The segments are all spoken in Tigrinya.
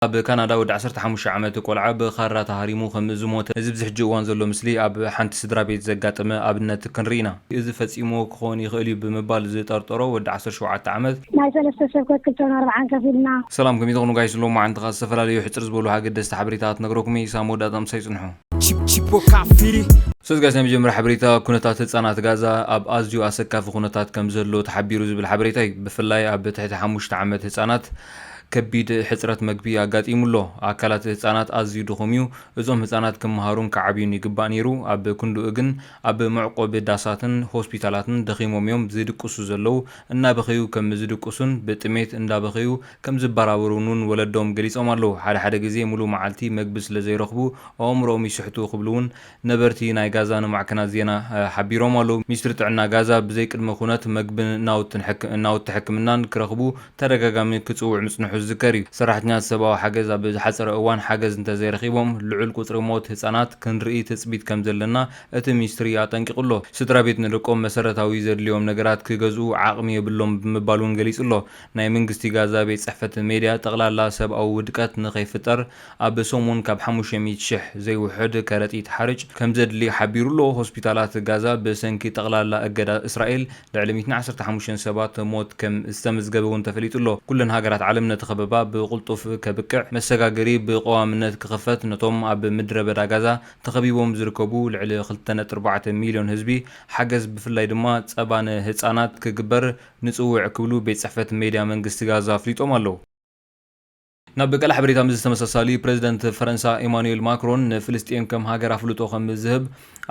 ኣብ ካናዳ ወዲ ዓሰርተ ሓሙሽተ ዓመት ቆልዓ ብኻራ ተሃሪሙ ከም ዝሞተ፣ እዚ ብዚ ሕጂ እዋን ዘሎ ምስሊ ኣብ ሓንቲ ስድራ ቤት ዘጋጠመ ኣብነት ክንርኢ ኢና። እዚ ፈጺሞ ክኾን ይኽእል እዩ ብምባል ዝጠርጠሮ ወዲ ዓሰርተ ሸውዓተ ዓመት። ናይ ሰለስተ ሰብ ከክልተን ኣርባዓን ከፊልና። ሰላም፣ ከመይ ትኾኑ ጋይስ? ሎማዓንቲ ከኣ ዝተፈላለዩ ሕጽር ዝበሉ ኣገደስቲ ሓበሬታት ነግረኩም እየ። ሳም ወዳእታ ምሳይ ጽንሑ። Chip- Chipo Kafiri. ሰስ ጋይስ፣ ናይ መጀመርያ ሓበሬታ፣ ኩነታት ህጻናት ጋዛ ኣብ ኣዝዩ ኣሰካፊ ኩነታት ከም ዘሎ ተሓቢሩ ዝብል ሓበሬታ እዩ። ብፍላይ ኣብ ትሕቲ ሓሙሽተ ዓመት ህጻናት ከቢድ ሕጽረት መግቢ ኣጋጢሙ ኣሎ። ኣካላት ህጻናት ኣዝዩ ድኹም እዩ። እዞም ህጻናት ክመሃሩን ክዓብዩን ይግባእ ነይሩ። ኣብ ክንድኡ ግን ኣብ መዕቆቢ ዳሳትን ሆስፒታላትን ደኺሞም እዮም ዝድቅሱ ዘለዉ። እናበኸዩ ከም ዝድቅሱን ብጥሜት እንዳበኸዩ ከም ዝበራበሩን እውን ወለዶም ገሊጾም ኣለዉ። ሓደ ሓደ ግዜ ሙሉእ መዓልቲ መግቢ ስለ ዘይረኽቡ ኣእምሮኦም ይስሕቱ ክብሉ እውን ነበርቲ ናይ ጋዛ ንማዕከናት ዜና፣ እ፣ ሓቢሮም ኣለዉ። ሚኒስትሪ ጥዕና ጋዛ ብዘይ ቅድመ ኩነት መግብን ናውትን ሕክ-፣ ናውቲ ሕክምናን ክረኽቡ ተደጋጋሚ ክጽውዕ ምጽንሑ ዝዝከር እዩ። ሰራሕተኛታት ሰብኣዊ ሓገዝ ኣብ ዝሓጸረ እዋን ሓገዝ እንተዘይረኺቦም ልዑል ቁጽሪ ሞት ህጻናት ክንርኢ ትጽቢት ከም ዘለና እቲ ሚኒስትሪ ኣጠንቂቑ ኣሎ። ስድራ ቤት ንደቆም መሰረታዊ ዘድልዮም ነገራት ክገዝኡ ዓቕሚ የብሎም ብምባል እውን ገሊጹ ኣሎ። ናይ መንግስቲ ጋዛ ቤት ጽሕፈት ሜድያ ጠቕላላ ሰብኣዊ ውድቀት ንኸይፍጠር ኣብ ሰሙን ካብ ሓሙሽተ ሚእቲ ሽሕ ዘይውሕድ ከረጢት ሓርጭ ከም ዘድሊ ሓቢሩ ኣሎ። ሆስፒታላት ጋዛ ብሰንኪ ጠቕላላ እገዳ እስራኤል ልዕሊ ሚእትን ዓሰርተ ሓሙሽተን ሰባት ሞት ከም ዝተመዝገበ እውን ተፈሊጡ ኣሎ። ኩለን ሃገራት ዓለም ነቲ ከበባ ብቕልጡፍ ከብቅዕ፣ መሰጋገሪ ብቐዋምነት ክኽፈት፣ ነቶም ኣብ ምድረ በዳ ጋዛ ተኸቢቦም ዝርከቡ ልዕሊ ክልተ ነጥቢ ኣርባዕተ ሚልዮን ህዝቢ ሓገዝ፣ ብፍላይ ድማ ጸባ ንህጻናት ክግበር ንጽውዕ ክብሉ ቤት ጽሕፈት ሜድያ መንግስቲ ጋዛ ኣፍሊጦም ኣለዉ። ናብ ካልእ ሓበሬታ ምስ ዝተመሳሳሊ፣ ፕረዚደንት ፈረንሳ ኢማኑኤል ማክሮን ንፍልስጤም ከም ሃገር ኣፍልጦ ከም ዝህብ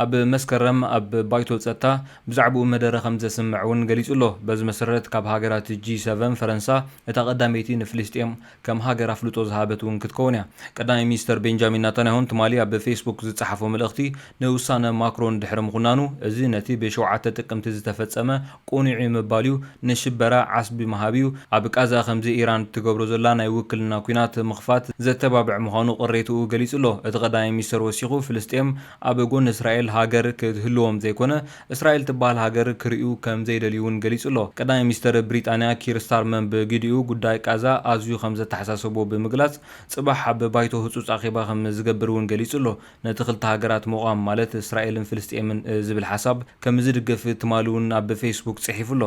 ኣብ መስከረም ኣብ ባይቶ ጸጥታ ብዛዕባኡ መደረ ከም ዘስምዕ እውን ገሊጹ ኣሎ። በዚ መሰረት ካብ ሃገራት ጂ ሰቨን ፈረንሳ እታ ቀዳመይቲ ንፍልስጤም ከም ሃገር ኣፍልጦ ዝሃበት እውን ክትከውን እያ። ቀዳማይ ሚኒስተር ቤንጃሚን ናታንያሁን ትማሊ ኣብ ፌስቡክ ዝጸሓፎ መልእኽቲ ንውሳነ ማክሮን ድሕሪ ምኹናኑ፣ እዚ ነቲ ብሸውዓተ ጥቅምቲ ዝተፈጸመ ቅኑዕ እዩ ምባል እዩ፣ ንሽበራ ዓስቢ ምሃብ እዩ፣ ኣብ ቃዛ ከምዚ ኢራን ትገብሮ ዘላ ናይ ውክልና ኲናት ምኽፋት ዘተባብዕ ምዃኑ ቅሬትኡ ገሊጹ ኣሎ። እቲ ቀዳማይ ሚኒስተር ወሲኹ፣ ፍልስጤም ኣብ ጎኒ እስራኤል ሃገር ክትህልዎም ዘይኮነ፣ እስራኤል ትበሃል ሃገር ክርእዩ ከም ዘይደልዩ እውን ገሊጹ ኣሎ። ቀዳማይ ሚኒስተር ብሪጣንያ ኪር ስታርመር ብግዲኡ ጉዳይ ቃዛ ኣዝዩ ከም ዘተሓሳሰቦ ብምግላጽ፣ ጽባሕ ኣብ ባይቶ ህጹጽ ኣኼባ ከም ዝገብር እውን ገሊጹ ኣሎ። ነቲ ክልተ ሃገራት ምቋም ማለት እስራኤልን ፍልስጤምን ዝብል ሓሳብ ከም ዝድግፍ ትማሊ እውን ኣብ ፌስቡክ ጽሒፉ ኣሎ።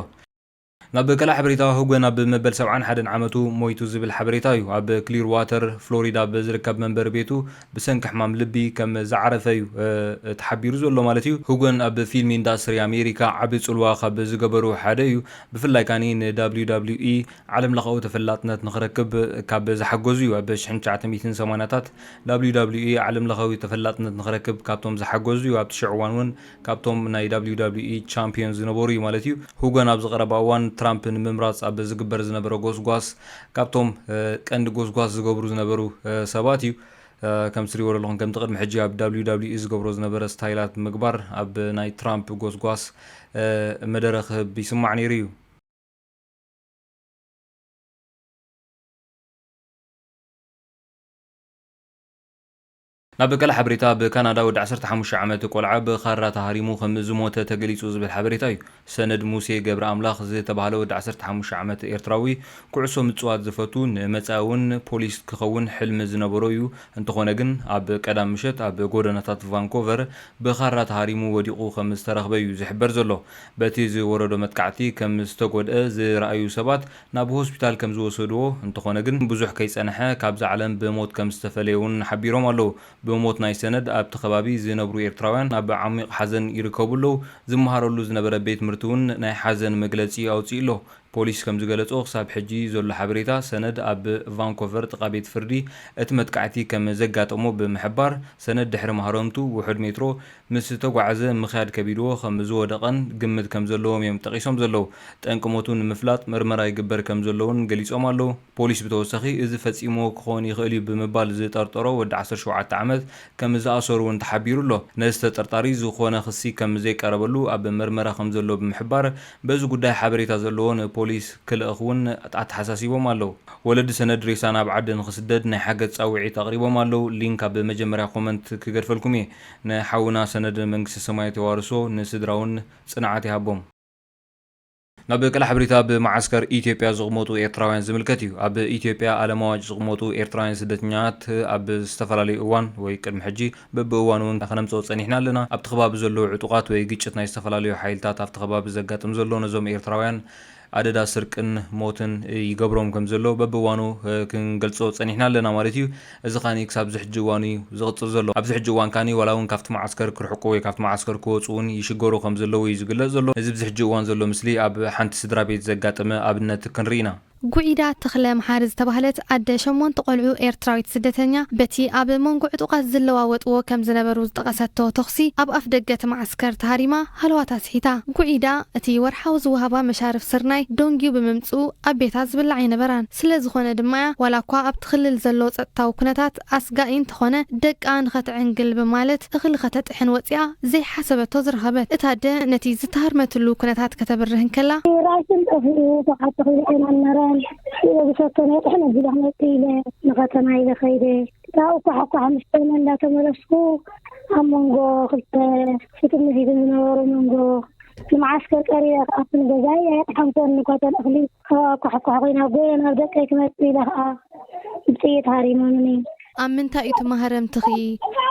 ናብ ካልእ ሓበሬታ፣ ሁጎን ኣብ መበል ሰብዓን ሓደን ዓመቱ ሞይቱ ዝብል ሓበሬታ እዩ። ኣብ ክሊር ዋተር ፍሎሪዳ ኣብ ዝርከብ መንበሪ ቤቱ ብሰንኪ ሕማም ልቢ ከም ዝዓረፈ እዩ፣ እ፣ ተሓቢሩ ዘሎ ማለት እዩ። ሁጎን ኣብ ፊልም ኢንዳስትሪ ኣሜሪካ ዓቢ ጽልዋ ካብ ዝገበሩ ሓደ እዩ። ብፍላይ ካኒ ን ደብሊው ደብሊው ኢ ዓለም ለኻዊ ተፈላጥነት ንኽረክብ ካብ ዝሓገዙ እዩ። ኣብ ሽሕን ትሽዓተ ሚእትን ሰማንያታት ደብሊው ደብሊው ኢ ዓለም ለኻዊ ተፈላጥነት ንኽረክብ ካብቶም ዝሓገዙ እዩ። ኣብቲ ሽዑ እዋን እውን ካብቶም ናይ ደብሊው ደብሊው ኢ ቻምፒዮን ዝነበሩ እዩ ማለት እዩ። ሁጎን ኣብዚ ቀረባ እዋን ትራምፕ ንምምራጽ ኣብ ዝግበር ዝነበረ ጎስጓስ ካብቶም፣ እ፣ ቀንዲ ጎስጓስ ዝገብሩ ዝነበሩ፣ እ፣ ሰባት እዩ። እ፣ ከም ትሪእዎ ዘለኹም ከምቲ ቅድሚ ሕጂ ኣብ ደብሊው ደብሊው ኢ ዝገብሮ ዝነበረ ስታይላት ምግባር ኣብ ናይ ትራምፕ ጎስጓስ፣ እ፣ መደረ ክህብ ይስማዕ ነይሩ እዩ። ናብ ካልእ ሓበሬታ፣ ኣብ ካናዳ ወዲ ዓሰርተ ሓሙሽተ ዓመት ቆልዓ ብኻራ ተሃሪሙ ከም ዝሞተ ተገሊጹ ዝብል ሓበሬታ እዩ። ሰነድ ሙሴ ገብረ ኣምላኽ ዝተባህለ ወዲ ዓሰርተ ሓሙሽተ ዓመት ኤርትራዊ ኩዕሶ ምጽዋት ዝፈቱ፣ ንመጻኢ እውን ፖሊስ ክኸውን ሕልሚ ዝነበሮ እዩ። እንተኾነ ግን ኣብ ቀዳም ምሸት ኣብ ጎደናታት ቫንኮቨር ብኻራ ተሃሪሙ ወዲቑ ከም ዝተረኽበ እዩ ዝሕበር ዘሎ። በቲ ዝወረዶ መጥቃዕቲ ከም ዝተጎድአ ዝረኣዩ ሰባት ናብ ሆስፒታል ከም ዝወሰድዎ፣ እንተኾነ ግን ብዙሕ ከይጸንሐ ካብዛ ዓለም ብሞት ከም ዝተፈለየ እውን ሓቢሮም ኣለዉ። ብሞት ናይ ሰነድ ኣብቲ ከባቢ ዝነብሩ ኤርትራውያን ኣብ ዓሚቕ ሓዘን ይርከቡ ኣለዉ። ዝመሃረሉ ዝነበረ ቤት ትምህርቲ እውን ናይ ሓዘን መግለጺ ኣውጺኡ ኣሎ። ፖሊስ ከም ዝገለጾ፣ ክሳብ ሕጂ ዘሎ ሓበሬታ፣ ሰነድ ኣብ ቫንኮቨር ጥቓ ቤት ፍርዲ እቲ መጥቃዕቲ ከም ዘጋጠሞ ብምሕባር፣ ሰነድ ድሕሪ ማህረምቱ ውሑድ ሜትሮ ምስ ተጓዓዘ ምኽያድ ከቢድዎ ከም ዝወደቐን ግምት ከም ዘለዎም እዮም ጠቒሶም ዘለዉ። ጠንቂ ሞቱ ንምፍላጥ መርመራ ይግበር ከም ዘለውን ገሊጾም ኣለዉ። ፖሊስ ብተወሳኺ፣ እዚ ፈጺምዎ ክኸውን ይኽእል እዩ ብምባል ዝጠርጠሮ ወዲ ዓሰርተ ሸውዓተ ዓመት ከም ዝኣሰሩ እውን ተሓቢሩ ኣሎ። ነዚ ተጠርጣሪ ዝኾነ ክሲ ከም ዘይቀረበሉ ኣብ መርመራ ከም ዘሎ ብምሕባር፣ በዚ ጉዳይ ሓበሬታ ዘለዎ ንፖሊስ ክልእኽ እውን ኣተሓሳሲቦም ኣለዉ። ወለዲ ሰነድ ሬሳ ናብ ዓዲ ንኽስደድ ናይ ሓገዝ ጻውዒት ኣቕሪቦም ኣለዉ። ሊንክ ኣብ መጀመርያ ኮመንት ክገድፈልኩም እየ። ንሓውና ሰነድ መንግስተ ሰማያት የዋርሶ፣ ንስድራ እውን ጽንዓት ይሃቦም። ናብ ቀለ ሓበሬታ ብመዓስከር ኢትዮጵያ ዝቕመጡ ኤርትራውያን ዝምልከት እዩ። ኣብ ኢትዮጵያ ኣለማዋጭ ዝቕመጡ ኤርትራውያን ስደተኛት ኣብ ዝተፈላለዩ እዋን ወይ ቅድሚ ሕጂ በብእዋኑ እውን ከነምፅኦ ጸኒሕና ኣለና። ኣብቲ ከባቢ ዘለዉ ዕጡቓት ወይ ግጭት ናይ ዝተፈላለዩ ሓይልታት ኣብቲ ከባቢ ዘጋጥም ዘሎ ነዞም ኤርትራውያን ኣደዳ ስርቅን ሞትን ይገብሮም ከም ዘሎ በብእዋኑ ክንገልጾ ጸኒሕና ኣለና ማለት እዩ። እዚ ካኒ ክሳብ ዝሕጂ እዋን እዩ ዝቕጽል ዘሎ። ኣብዚ ሕጂ እዋን ካኒ ዋላ እውን ካብቲ መዓስከር ክርሕቁ ወይ ካብቲ መዓስከር ክወፁ እውን ይሽገሩ ከም ዘለዉ እዩ ዝግለጽ ዘሎ። እዚ ብዚ ሕጂ እዋን ዘሎ ምስሊ ኣብ ሓንቲ ስድራ ቤት ዘጋጠመ ኣብነት ክንርኢ ኢና። ጉዒዳ ተኽለ መሓሪ ዝተባህለት ኣደ ሸሞንተ ቆልዑ ኤርትራዊት ስደተኛ፣ በቲ ኣብ መንጎ ዕጡቓት ዝለዋወጥዎ ከም ዝነበሩ ዝጠቐሰቶ ተኹሲ ኣብ ኣፍ ደገ እቲ መዓስከር ተሃሪማ ሃለዋታ ስሒታ። ጉዒዳ እቲ ወርሓዊ ዝወሃባ መሻርፍ ስርናይ ዶንጊዩ ብምምጽኡ ኣብ ቤታ ዝብላዕ ኣይነበራን። ስለ ዝኾነ ድማ እያ ዋላ እኳ ኣብቲ ክልል ዘሎ ጸጥታዊ ኩነታት ኣስጋኢ እንተኾነ፣ ደቃ ንኸተዕንግል ብማለት እኽሊ ከተጥሕን ወጺኣ ዘይሓሰበቶ ዝረኸበት። እታ ኣደ ነቲ ዝተሃርመትሉ ኩነታት ከተብርህ እንከላ፣ ራሽን ጠፊኡ፣ ተዓጥኺ ኣይነበረን። ብሰከነ ጥሕን ኣቢለ ክመጽእ ኢለ ንኸተማ ኢለ ከይደ። ካብኡ ኳሕኳሕ ምስ በለ እንዳተመለስኩ ኣብ መንጎ ክልተ ፍትምት ኢሉ ዝነበሩ መንጎ ንመዓስከር ቀሪበ ክኣቱ ንገዛይ ኣየጥሓንኩን። ንኳተን እኽሊ ካብ ኳሕኳሕ ኮይና ጎየ ናብ ደቀይ ክመጽእ ኢለ ከዓ ብጥይት ሃሪሞምኒ። ኣብ ምንታይ እዩ እቲ ማህረምትኺ?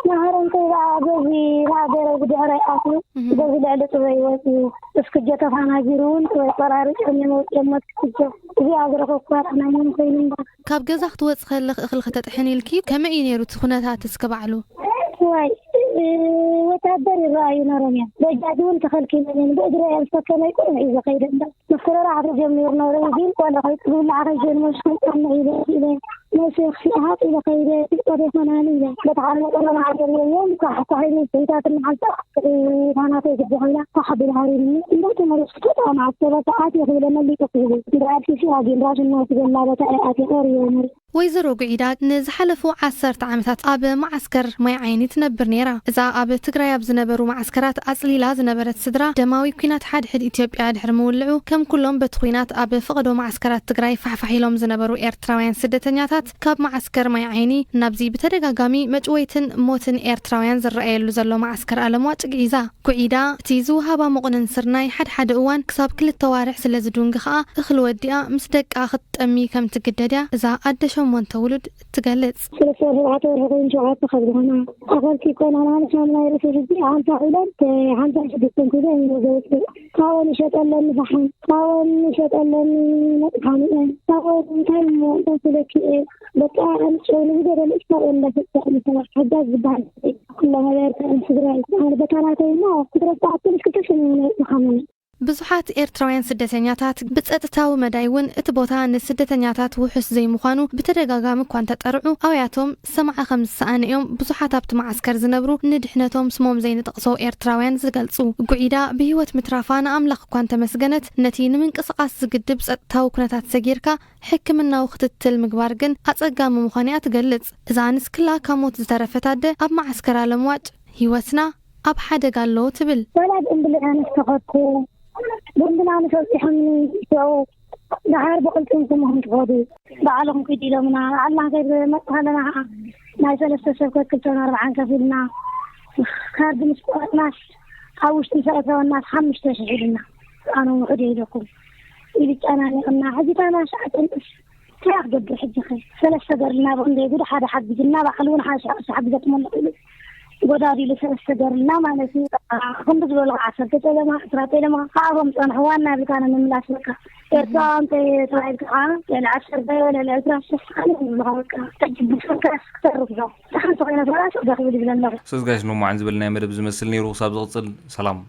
ማህረምቲ ከዓ በዚ ናገረ ብድሕረይ ኣትዩ፣ እህ። በዚ ልዕሊ ጥበይ ወፅዩ። እስክጀ ተፋናጊሩ እውን ጥበይ ቆራሪፆም እዮም ወፂኦም። ሞት ክስጀ እዚኣ ዝረኸብኩዋ ጥዕና መን ኮይኑ እምበር። ካብ ገዛ ክትወፂ ከለኺ እኽሊ ከተጥሕን ኢልኪ ከመይ እዩ ነይሩ እቲ ኩነታት እስከ ባዕሉ? ዋይ፣ እ፣ ወታደር ይረኣዩ ነሮም እዮም። በጃጅ እውን ተኸልኪሎም እዮም። ብእግረ እዮም ዝፈከመይ ቁሩብ ሒዘ ከይደ እምበር። ምፍርራሕ ተጀሚሩ ነይሩ። ግን ቆለ ከይብላዕ ከይጀመርሽ ከይጸንሕ ኢለ ኢለ ነብሰይ ክሲእ ሃጥ ኢለ ከይደ። ፍልጠት ኣይኮናን ኢለ። በተሓለቀ መዓልቲ እዮም ኳሕ ኳሕ ኢሉ ስሒታት እናሓልፈ ናተይ ግዲ ኮይና ኳሕ ኣቢላ ሃሪምኒ። እንዳ ተመለስኩ ተጣማት ሰበታ ኣትየ ክብለ መሊጡ ክህቡ። እንዳ ኣዲስ ኣጊን ራሽን ናቲ ገላ ቦታ እየ ኣትየ ቀርየ ነይሩ። ወይዘሮ ጉዒዳ ንዝሓለፉ ዓሰርተ ዓመታት ኣብ መዓስከር ማይ ዓይኒ ትነብር ነይራ። እዛ ኣብ ትግራይ ኣብ ዝነበሩ መዓስከራት ኣጽሊላ ዝነበረት ስድራ፣ ደማዊ ኲናት ሓድሕድ ኢትዮጵያ ድሕሪ ምውልዑ፣ ከም ኩሎም በቲ ኲናት ኣብ ፈቐዶ መዓስከራት ትግራይ ፋሕፋሕ ኢሎም ዝነበሩ ኤርትራውያን ስደተኛታት፣ ካብ መዓስከር ማይ ዓይኒ ናብዚ ብተደጋጋሚ መጭወይትን ሞትን ኤርትራውያን ዝረኣየሉ ዘሎ መዓስከር ኣለምዋጭ ግዒዛ። ጉዒዳ፣ እቲ ዝወሃባ መቑንን ስርናይ ሓድሓደ እዋን ክሳብ ክልተ ዋርሕ ስለ ዝዱንጊ ከኣ፣ እኽሊ ወዲኣ ምስ ደቃ ክትጠሚ ከም ትግደድ እያ እዛ ኣደ ሸሞንተ ውሉድ እትገልጽ። ሰለስተ ኣርባዕተ ወርሒ ኮይኑ ሸውዓተ ካብ ዝኾና ኣኸልቲ ይኮና ማለት ናብ ናይ ርእሲ ሕጂ ሓምሳ ኪሎን ሓምሳ ሽዱሽተን ኪሎ እዮም ዘውፅእ። ካብኦም ይሸጠለኒ ፈሓም፣ ካብኦም ይሸጠለኒ መጥሓኒ እየን፣ ካብኦም እንታይ እሞ እንታይ ክብለኪ እየ። በቃ ኣምፅኡኒ ብገለ ንእሽቶ እንዳሰጠ ሓጃ ዝበሃል ኩሎም ኣብ ኤርትራ ትግራይ ኣነ በታ ናተይ እሞ ክትረዳእ ትንሽ ክልተ ሰሙን ይኾነኒ። ብዙሓት ኤርትራውያን ስደተኛታት ብጸጥታዊ መዳይ እውን እቲ ቦታ ንስደተኛታት ውሑስ ዘይምዃኑ ብተደጋጋሚ እኳ እንተጠርዑ፣ ኣውያቶም ሰማዒ ከም ዝሰኣነ እዮም ብዙሓት ኣብቲ መዓስከር ዝነብሩ ንድሕነቶም ስሞም ዘይንጠቕሶ ኤርትራውያን ዝገልጹ። ጉዒዳ ብህይወት ምትራፋ ንኣምላኽ እኳ እንተመስገነት፣ ነቲ ንምንቅስቓስ ዝግድብ ጸጥታዊ ኩነታት ሰጊርካ ሕክምናዊ ክትትል ምግባር ግን ኣጸጋሚ ምዃኑ እያ ትገልጽ። እዛ ንስክላ ካብ ሞት ዝተረፈት ኣደ ኣብ መዓስከር ኣለምዋጭ ህይወትና ኣብ ሓደጋ ኣሎ ትብል። ወላ ብእምብልኣነስ ተኸድኩ፣ ብእምብልኣነስ ኣብፂሖምኒ። ሽዑ ደሓር ብቕልጥም ስምኹም ትኸዱ፣ ባዕልኹም ኪዱ ኢሎምና። ባዕልና ከይመፅእ ከለና ከዓ ናይ ሰለስተ ሰብ ከክልተን ኣርባዓን ከፊልና ካርድ ምስ ቆረፅናስ ኣብ ውሽጢ ምስ ኣእተወናስ ሓሙሽተ ሽሕ ኢሉና። ኣነ ውሑድ እየ ኢለኩም ኢሉ ጨናኒቕና። ሕጂ ታና ሸዓተን እንታይ ክገብር ሕጂ ኸ? ሰለስተ ገርልና ብክንደይ ጉድ ሓደ ሓጊዝና፣ ባዕሉ እውን ሓደ ሽሕ ቅርሺ ሓጊዘኩም ኣለኹ ኢሉ ጎዳዲሉ ሰለስተ ገርልና ማለት እዩ። ክንዲ ዝበሉ ከዓ ዓሰርተ ጨለማ፣ ዕስራ ጨለማ፣ ካብኦም ፀንሑ ዋና ብልካና ምምላስ በቃ። ኤርትራ እንተ ተባሂልካ ከዓ ልዕሊ ዓሰርተ፣ ልዕሊ ዕስራ ሽሕ ስሓኒ ይብሉኻ በቃ። ሕጂ ብሰንከስ ክተርፍ ዶ? ሓንቲ ኮይነ ሰላሳ ዶ ክብል ይብል ኣለኹ። ሰዝጋሽ ኖማዕን ዝበልናዮ መደብ ዝመስል ነይሩ። ክሳብ ዝቕጽል ሰላም።